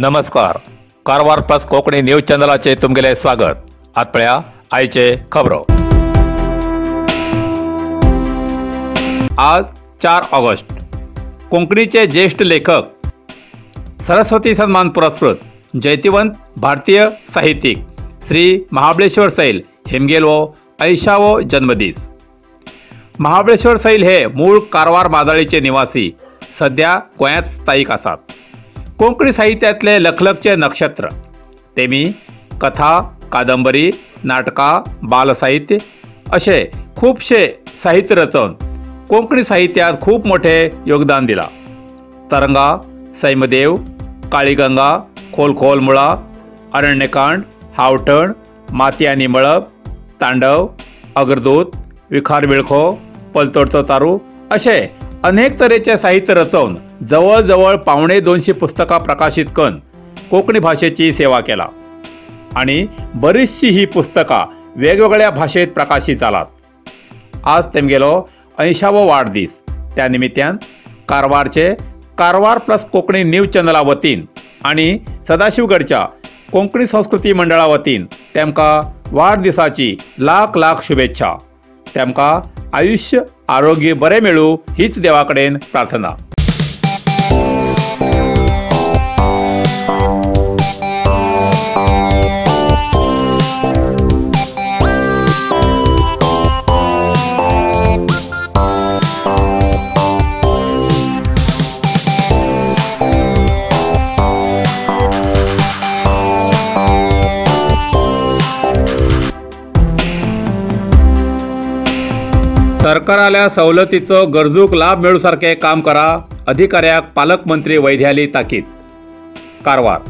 नमस्कार, Karwar plus Konkani news चॅनलाचे तुमगेले स्वागत. आत पळया आयचे खबरो. आज 4 ऑगस्ट. कोंकणीचे ज्येष्ठ लेखक, सरस्वती सन्मान पुरस्कृत जैतिवंत भारतीय साहित्यिक श्री महाबळेश्वर सैल हेमगेलो 80वो जन्मदीस. महाबळेश्वर सैल हे मूळ कारवार मादाळीचे निवासी, सध्या गोंयांत स्थायीक आसात. कोंकणी साहित्यांतले लखलखचे नक्षत्र. तेमी कथा, कादंबरी, नाटकां, बालसाहित्य अशे खुबशे साहित्य रचोवन कोंकणी साहित्यांत खूब मोठे योगदान दिलां. तरंगा, सैमदेव, काळीगंगा, खोल खोल मुळा, अरण्यकांड, हावठण, माती आनी मळब, तांडव, अग्रदूत, विखार विळखो, पलतडचो तारू अशे अनेक तरेचे साहित्य रचोवन जवळ जवळ 175 पुस्तकां प्रकाशीत करून कोंकणी भाशेची सेवा केला आणि बरीचशी ही पुस्तकां वेगवेगळ्या भाशेत प्रकाशीत जालात. आज तेमगेलो 80वो वाडदीस. त्या निमित्यान कारवारचे कारवार प्लस कोंकणी न्यूज चॅनला वतीन आणि सदाशिवगडच्या कोंकणी संस्कृती मंडळा वतीन तेमकां वाडदिसाची लाख लाख शुभेच्छा. तेमकां आयुष्य आरोग्य बरें मेळूं हीच देवा कडेन प्रार्थना. सरकाराल्या सवलतीचो गरजूक लाभ मेळू सारखे काम करा, अधिकाऱ्याक पालकमंत्री वैद्याली ताकीद. कारवार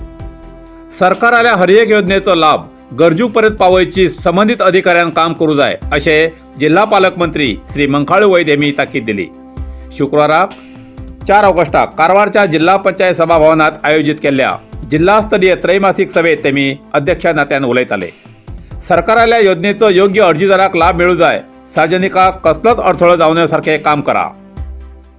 सरकाराल्या हर एक योजनेचो लाभ गरजूक पर्यंत पावयची संबंधित अधिकाऱ्यान काम करू जाय अशें जिल्हा पालकमंत्री श्री मंखाळू वैद्य हेमी ताकीद दिली. शुक्राराक 4 ऑगस्टाक कारवारच्या जिल्हा पंचायत सभाभवनात आयोजित केल्ल्या जिल्हा स्तरीय त्रैमासिक सभेत तेमी अध्यक्षा नात्यान उलयताले. सरकाराल्या योजनेचो योग्य अर्जीदाराक लाभ मेळू जाय, सार्वजनिकाक कसलोच अडथळो जावं सारखे काम करा.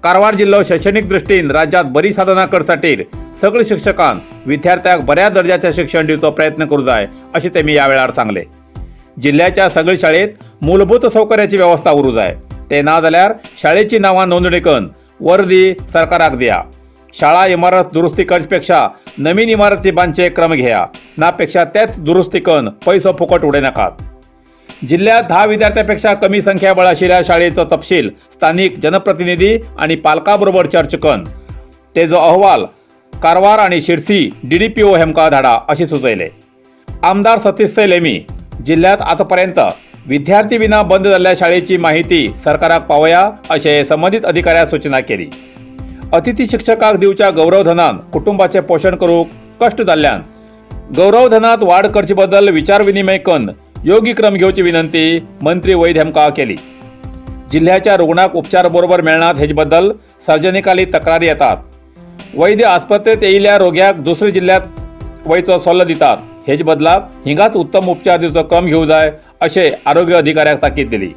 कारवार जिल्लो शैक्षणिक दृष्टीन राज्यात बरी साधना करसाठी सगळे शिक्षकान विद्यार्थ्यांक बऱ्या दर्जाचे शिक्षण दिवचो प्रयत्न करू जाय अशें तेमी ह्या वेळार सांगले. जिल्ह्याच्या सगळे शाळेत मूलभूत सौकर्याची व्यवस्था उरूं जाय, ते ना जाल्यार शाळेची नांवां नोंदणी करून वर्दी सरकाराक दिया. शाळा इमारत दुरुस्ती करचे पेक्षा नवीन इमारती बांदचे क्रम घेया, ना पेक्षा तेच दुरुस्ती करून पैसो फुकट उडयनाकात. जिल्ह्यात 10 विद्यार्थ्यांपेक्षा कमी संख्याबळ आशिल्ल्या शाळेचो तपशील स्थानिक जनप्रतिनिधी आणि पालकां बरोबर चर्चा करून तेजो अहवाल कारवार आणि शिरसी DDPO हेमकां धाडा अशें सुचयले. आमदार सतीश सैल हेमी जिल्ह्यात आतापर्यंत विद्यार्थी विना बंद जाल्ल्या शाळेची माहिती सरकाराक पावया अशें संबंधित अधिकाऱ्याक सूचना केली. अतिथी शिक्षकाक दिवच्या गौरवधनान कुटुंबाचे पोशण करूंक कश्ट जाल्ल्यान गौरवधनात वाड करचे बद्दल विचारविनिमय करून योग्य क्रम घेवची विनंती मंत्री वैद्य हेमकां केली. जिल्ह्याच्या रुग्णाक उपचार बरोबर मेळनात हेजे बद्दल सार्वजनिकाली तक्रारी येतात. वैद्य आस्पत्रेत येयिल्ल्या रोग्याक दुसऱ्या जिल्ह्यात वयचो सल्लो दितात, हेजे बदलाक हिंगाच उत्तम उपचार दिवचो क्रम घेवं जाय अशें आरोग्य अधिकाऱ्याक ताकीद दिली.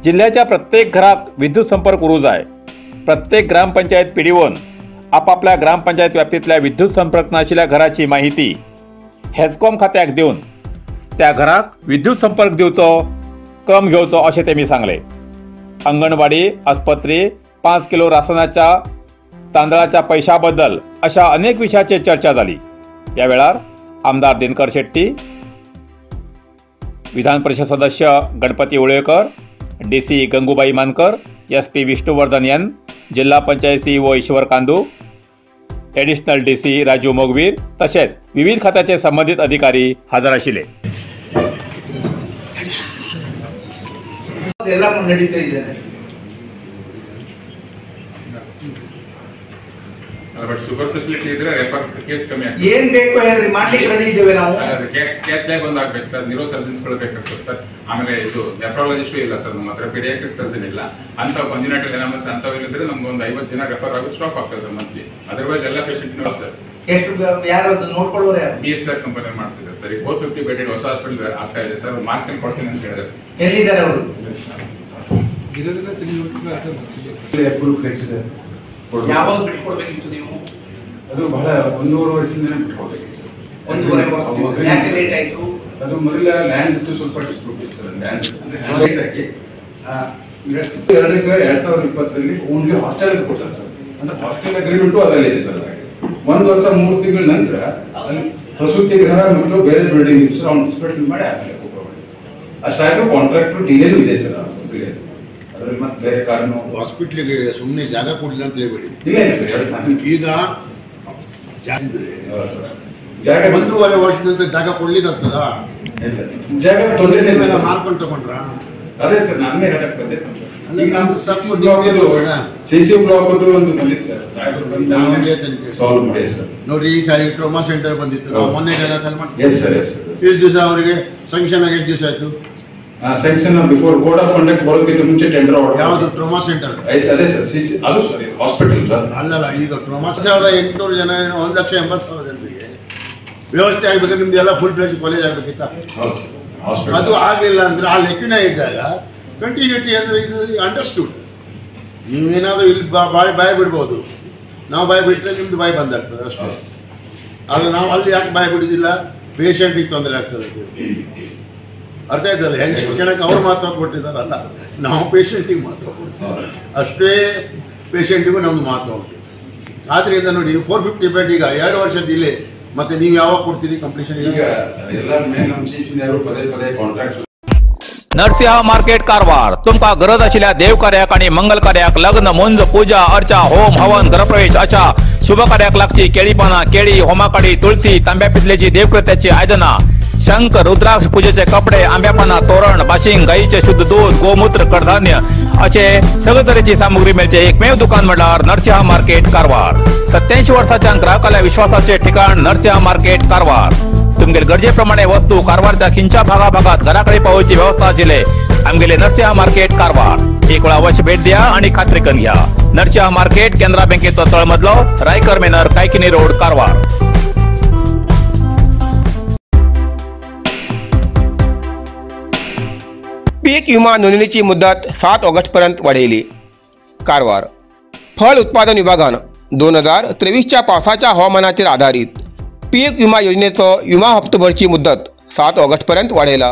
जिल्ह्याच्या प्रत्येक घराक विद्युत संपर्क उरूं जाय. प्रत्येक ग्रामपंचायत PDOन आपापल्या ग्रामपंचायत व्याप्तींतल्या विद्युत संपर्क नाशिल्ल्या घराची माहिती हेस्कॉम खात्याक दिवन त्या घराक विद्युत संपर्क दिवचो क्रम घेवचो अशें तेमी सांगले. अंगणवाडी, आस्पत्री, 5 किलो रासनाच्या तांदळाच्या पैशा बद्दल अशा अनेक विशयाचेर चर्चा जाली. ह्या वेळार आमदार दिनकर शेट्टी, विधान परिषद सदस्य Ganpati Ulekar, DC Gangubai Mankar, SP Vishnuvardhan N, जिल्हा panchayat CEO Ishwar Kandu, additional DC Raju Mogvir तसेच विविध खात्याचे संबंधित अधिकारी हजर आशिल्ले. ಎಲ್ಲ ನಡೀತಾ ಇದೆ. ಬಟ್ ಶುಗರ್ ಫೆಸಿಲಿಟಿ ಇದ್ರೆ ರೆಫರ್ ಕೇಸ್ ಕಮ್ಮಿ ಆಗ್ತದೆ. ಏನ್ ಬೇಕು ಹೇಳ್ರಿ, ಮಾಡ್ಲಿಕ್ಕೆ ರೆಡಿ ಇದ್ದೇವೆ ನಾವು. ಕ್ಯಾತ್ ಲ್ಯಾಬ್ ಒಂದು ಆಗ್ಬೇಕು ಸರ್, ನ್ಯೂರೋ ಸರ್ಜನ್ಸ್ಗಳು ಬೇಕಾಗ್ತದೆ ಸರ್. ಆಮೇಲೆ ಇದು ನೆಫ್ರಾಲಜಿಸ್ಟು ಇಲ್ಲ ಸರ್ ನಮ್ಮ ಹತ್ರ, ಪೀಡಿಯಾಟ್ರಿಕ್ ಸರ್ಜನ್ ಇಲ್ಲ. ಅಂತ ಕಂಜೆನಿಟಲ್ ಎನಾಮಲ್ಸ್ ಅಂತವಿಲ್ಲದ್ರೆ ನಮ್ಗೆ ಒಂದು 50 ಜನ ರೆಫರ್ ಆಗೋದು ಸ್ಟಾಪ್ ಆಗ್ತದೆ ಸರ್ ಮಂತ್ಲಿ. ಅದರ್ವೈಸ್ ಎಲ್ಲ ಪೇಷಂಟ್ ಸರ್. ಎಷ್ಟು ಯಾರು ಅದು ನೋಡ್ಕೊಳ್ಳೋರು ಯಾರು? BSR company ಮಾಡ್ತಿದ್ದಾರೆ ಸರ್. ಈಗ 450 ಬೆಡ್ ಹೊಸ ಹಾಸ್ಪಿಟಲ್ ಆಗ್ತಾ ಇದೆ ಸರ್. ಮಾರ್ಚ್ ಅಲ್ಲಿ ಕೊಡ್ತೀನಿ ಅಂತ ಹೇಳಿದ್ದಾರೆ ಸರ್. ಎಲ್ಲಿದ್ದಾರೆ ಅವರು? ಫುಲ್ ಫ್ಲೆಕ್ಸ್ ಇದೆ. ಯಾವಾಗ ಬಿಟ್ಕೊಡ್ಬೇಕಿತ್ತು ನೀವು? ಅದು ಬಹಳ 1.5 ವರ್ಷದಿಂದಲೇ ಬಿಟ್ಟು ಹೋಗಬೇಕು ಸರ್. 1.5 ವರ್ಷ ಯಾಕೆ ಲೇಟ್ ಆಯಿತು? ಅದು ಮೊದಲ ಲ್ಯಾಂಡ್ ಇತ್ತು, ಸ್ವಲ್ಪ ಡಿಸ್ಪ್ಯೂಟ್ ಇತ್ತು ಸರ್. ಲ್ಯಾಂಡ್ ಲೇಟ್ ಆಗಿ 2020 ಓನ್ಲಿ ಹಾಸ್ಟೆಲ್ ಕೊಡ್ತಾರೆ ಸರ್. ಅಂದ್ರೆ ಹಾಸ್ಟೆಲ್ ಅಗ್ರಿಮೆಂಟು ಅದರಲ್ಲಿ ಇದೆ ಸರ್. ಹಾಗೆ 1 ವರ್ಷ 3 ತಿಂಗಳ ನಂತರ ಅಲ್ಲಿ ಪ್ರಸೂತಿ ಗೃಹ ಮತ್ತು ಬೇರೆ ಬಿಲ್ಡಿಂಗ್ ಇತ್ತು ಸರ್. ಅವ್ನು ಡಿಸ್ಪ್ಯೂಟ್ ಮಾಡಿ ಆಮೇಲೆ ಕೊಟ್ಟೋಗಿ ಸರ್. ಅಷ್ಟಾದ್ರೂ ಕಾಂಟ್ರಾಕ್ಟರ್ ಡಿಲೇನು ಇದೆ ಸರ್. ಅದರಲ್ಲಿ ಮತ್ತೆ ಬೇರೆ ಕಾರಣ ಹಾಸ್ಪಿಟ್ಲಿಗೆ ಸುಮ್ಮನೆ ಜಾಗ ಕೊಡಲಿಲ್ಲ ಅಂತ ಹೇಳ್ಬೇಡಿ. ಇಲ್ಲ ಸರ್, ಈಗ ಜಾಗ 1.5 ವರ್ಷದಂತ ಜಾಗ ಕೊಡ್ಲಿಕ್ಕೆ ಆಗ್ತದ? ಜಾಗ ತೊಂದರೆ ಇಲ್ಲ, ಮಾರ್ಕೊಂಡು ತಗೊಂಡ್ರ? ಅದೇ ಸರ್, ನಾನೇ ಹೇಳಕ್ ಬಂದೆ. ಈಗ ನಮ್ದು ಸಿಸಿ ಬ್ಲಾಕ್ ಒಂದು ಬಂದಿತ್ತು ಸರ್, ಸಾಹೇಬರು ಬಂದು ಸಾಲ್ವ್ ಮಾಡಿ ಸರ್. ನೋಡಿ, ಈ ಸಾರಿ ಟ್ರೋಮಾ ಸೆಂಟರ್ ಬಂದಿತ್ತು ಮೊನ್ನೆ ಜಾಗ ಖಾಲಿ ಮಾಡಿ. Yes sir, yes sir. ಎಷ್ಟು ದಿವಸ ಅವರಿಗೆ ಸ್ಯಾಂಕ್ಷನ್ ಆಗಿ ಎಷ್ಟು ದಿವಸ ಆಯ್ತು? Sanction before code of conduct ಬರೋದಕ್ಕಿಂತ ಮುಂಚೆ ಟೆಂಡರ್ ಆರ್ಡರ್. ಯಾವುದು ಟ್ರೋಮಾ ಸೆಂಟರ್? ಎಸ್, ಅದೇ ಸರ್, ಸಿಸಿ ಅದು ಸರ್, ಹಾಸ್ಪಿಟಲ್ ಸರ್. ಅಲ್ಲಲ್ಲ, ಈಗ ಟ್ರೋಮಾ 800 ಜನ 1,80,000 ಜನರಿಗೆ ವ್ಯವಸ್ಥೆ ಆಗ್ಬೇಕು. ನಿಮ್ದು ಎಲ್ಲ ಫುಲ್ ಫ್ಲೆಜ್ ಕಾಲೇಜ್ ಆಗ್ಬೇಕಿತ್ತ? ಅದು ಆಗಲಿಲ್ಲ ಅಂದ್ರೆ ಆ ಲೆಕ್ಕಿನ ಇದ್ದಾಗ ಕಂಟಿನ್ಯೂಟಿ ಅಂದ್ರೆ ಇದು ಅಂಡರ್ಸ್ಟುಡ್. ನೀವೇನಾದರೂ ಇಲ್ಲಿ ಬಾಯಿ ಬಾಯಿ ಬಿಡ್ಬೋದು, ನಾವು ಬಾಯಿ ಬಿಟ್ಟರೆ ನಿಮ್ದು ಬಾಯಿ ಬಂದಾಗ್ತದೆ ಅಷ್ಟೇ. ಆದರೆ ನಾವು ಅಲ್ಲಿ ಯಾಕೆ ಬಾಯಿ ಬಿಡೋದಿಲ್ಲ? ಪೇಷಂಟಿಗೆ ತೊಂದರೆ ಆಗ್ತದೆ. ಅರ್ಥ ಆಯ್ತಲ್ಲ? ಹೆಂಗೆ ಶಿಕ್ಷಣಕ್ಕೆ ಅವ್ರು ಮಹತ್ವ ಕೊಟ್ಟಿದ್ದಾರಲ್ಲ, ನಾವು ಪೇಷಂಟಿಗೆ ಮಹತ್ವ ಕೊಡ್ತೀವಿ ಅಷ್ಟೇ. ಪೇಷಂಟಿಗೂ ನಮ್ದು ಮಹತ್ವ ಉಂಟು. ಆದ್ದರಿಂದ ನೋಡಿ, 450 ಬೆಡ್ ಈಗ 2 ವರ್ಷ ಡಿಲೇ. ಮತ್ತೆ ನೀವು ಯಾವಾಗ ಕೊಡ್ತೀರಿ ಕಂಪ್ಲೀಷನ್? ಈಗ ಎಲ್ಲ ಮೇನ್ ನಮ್ಮ ಚೀಫ್ ಪದೇ ಪದೇ ಕಾಂಟ್ರಾಕ್ಟ್. नरसिंह मार्केट कारवार तुमकां गरज आशिल्ल्या देव कार्याक आनी मंगल कार्याक लग्न, मुंज, पूजा अर्चा, होम हवन, घरप्रवेश अशा शुभ कार्याक लागची केळी पानां, केळी, होमाकाडी, तुळसी, तांब्या पितलेची देवकृत्याची आयदनां, शंख, रुद्राक्ष, पूजेचे कपडे, आंब्या पानां, तोरण, बाशिंग, गायीचे शुद्ध दूध, गोमूत्र, कडधान्य अशे सगळे तरेची सामुग्री मेळचे एकमेव दुकान म्हणल्यार नरसिंह मार्केट कारवार. 87 वर्साच्या ग्राहकाल्या विश्वासाचे ठिकाण नरसिंह मार्केट कारवार. तुमगेले गरजे प्रमाणे वस्तू कारवारच्या खिंच्या भागा भागात घराकडे पावोवची व्यवस्था आशिल्ले आमगेले नरसिंह मार्केट कारवार. एक वेळा अवश्य भेट द्या आणि खात्री करून घ्या. नरसिंह मार्केट, केनरा बँकेचो तळमजलो, रायकर मेनर, कायकिनी रोड, कारवार. पीक विमा नोंदणीची मुदत 7 ऑगस्टपर्यंत वाढयली. कारवार फळ उत्पादन विभागान 2023च्या पावसाच्या हवामानाचेर आधारीत पीक विमा योजनेचो विमा हप्तो भरची मुदत 7 ऑगस्टपर्यंत वाढयला.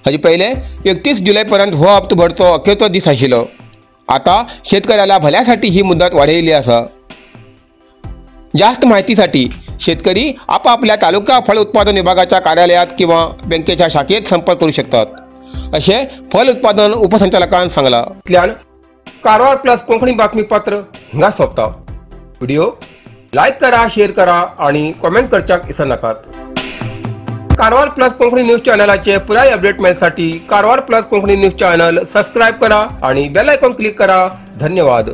हाजे पयले 31 जुलैपर्यंत हो हप्तो भरचो अखेरचो दीस आशिल्लो. आता शेतकऱ्याला भल्यासाठी ही मुदत वाढयली आसा. जास्त माहितीसाठी शेतकरी आपापल्या तालुका फळ उत्पादन विभागाच्या कार्यालयात किंवा बँकेच्या शाखेत संपर्क करू शकतात, अशें फल उत्पादन उपसंचालकान सांगलां. इतल्यान कारवार प्लस कोंकणी बातमीपत्र हांगा सोंपता. व्हिडिओ लायक करा, शेअर करा आणि कॉमेंट करच्याक विसरनाकात. कारवार प्लस कोंकणी न्यूज चॅनलाचे पुराय update मेळसाठी Karwar plus Konkani news channel subscribe करा आणि बेल आयकॉन क्लिक करा. धन्यवाद.